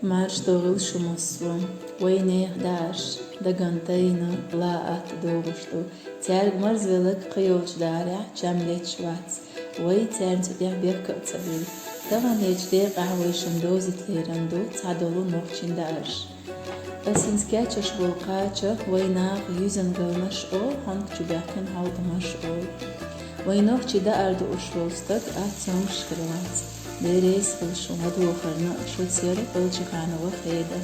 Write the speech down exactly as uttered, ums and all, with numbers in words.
Марш догӀийла шу массо а! Вай нехан даараш даган тайна ла атта догӀуш ду. Цаьрга марзвелларг кхыйолчу даарехь чам леташ вац. Вай царна цу тӀехь бехк а ца билла. Таханлерчу декъехь вайшинна довзийта лерина ду цхьадолу нохчийн даарш. Ас хӀинца кечъеш волу кхача вай наха юьзна галнаш олу, хьанга чу баьхкина хьалтамаш олу. Вай нохчийн даар дууш волу стаг ат цомгуш хир вац. Дела реза хуьлда шун ладогӀарна, шуьца яра Палчаханова Хеда.